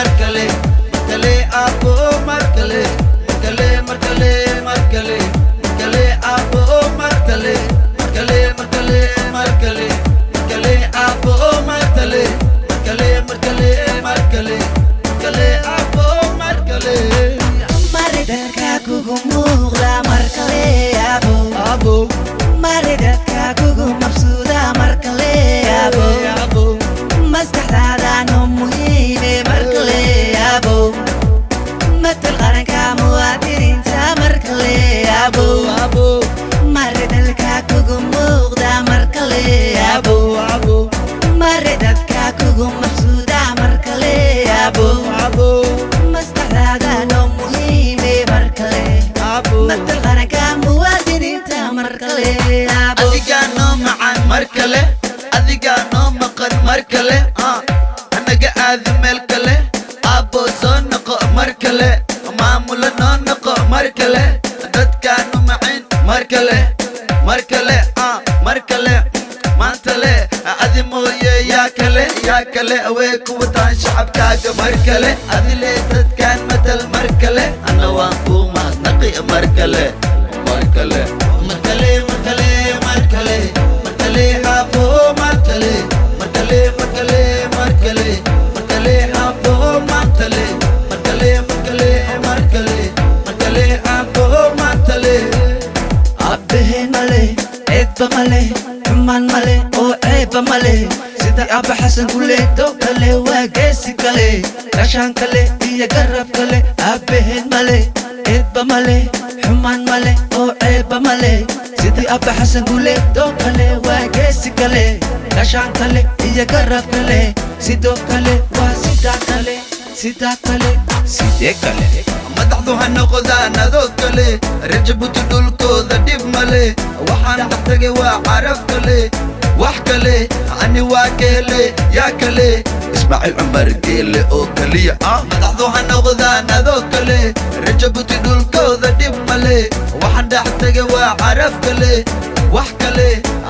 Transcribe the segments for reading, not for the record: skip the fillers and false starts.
Mar kale, mar kale, aabo, mar kale, mar kale, mar kale, mar kale, mar kale, aabo, mar kale, mar kale, mar kale, mar kale, mar kale, aabo, mar kale, mar kale, mar kale, mar kale, mar kale, aabo, mar kale. Maridadka kugu muuqda mar kale, abo. Aabo. Maridadka kugu mabsuuda mar kale, abo. Aabo. Maskaxdaada noo muhiime mar kale, abo. Matal qaranka muwaadiniinta mar kale, abo. Aabo. Maridalka kugu muuqda mar kale, abo. Aabo. Maridadka kugu mabsuuda mar kale, abo. Aabo. Maskaxdaada noo muhiime mar kale. Aabo. Matal qaranka muwaadiniinta mar kale, abo. Adigaa noo macaan mar kale, adigaa noo maqan mar kale, anaga aadi meel kale. Aabbo, soo noqo mar kale, maamulo noo noqo mar kale, dadkaanu macin mar kale, mar kale, mar kale, maanta le adi mooye yaa kale, yaa kale awee ku wataan shacabkaaga mar kale? Adile dadkaan matal mar kale, anna waan kuu mahadnaqi mar kale, mar kale, mar kale, mar kale, mar kale, mar kale, aabo, mar kale, mar kale, mar kale, mar kale, mar kale, aabo, mar kale, mar kale, mar kale, mar kale, mar kale, aabo, mar kale. Aabaheen male, ceebba male, xumaan male oo ceebba male. Sida Aabba Xasan Guleedo kale, waa geesi kale, gashaan kale iyo garab kale. Aabbaheen male, ceebba male, xumaan male oo ceebba male. Sidii Aabba Xasan Guleedo kale, waa geesi kale, gashaan kale iyo garab kale. Sidoo kale waa sidaa kale, sidaa kale, sidee kale? Madaxdu ha noqdaan adoo kale. Reer Jabuuti dhulkooda dhib male. Waxaan dhex tagay waa caraf kale, wax kale ani waa keele, yaa kale? Ismaaciil Cumar Geele oo keliya. Madaxdu ha noqdaan adoo kale. Reer Jabuuti dhulkooda dhib male. Waxaan dhex tagay waa caraf kale, wax kale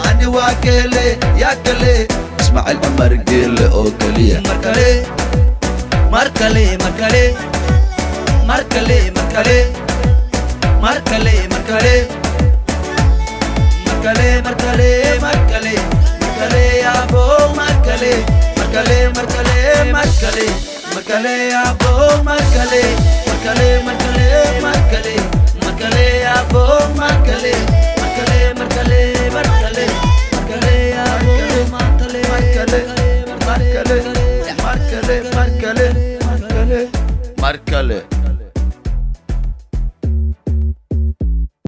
ani waa keele, yaa kale? Ismaaciil Cumar Geele oo keliya. Mar kale, mar kale, mar kale, mar kale, mar kale, mar kale, mar kale, mar kale, mar kale, mar kale, mar kale, abo, mar kale, mar kale, mar kale, mar kale, mar kale, abo, mar kale, mar kale, mar kale, mar kale, mar kale, abo, mar kale, mar kale, mar kale, mar kale, mar kale, abo, mar kale. Mar kale, mar kale, mar kale, mar kale, mar kale, mar kale.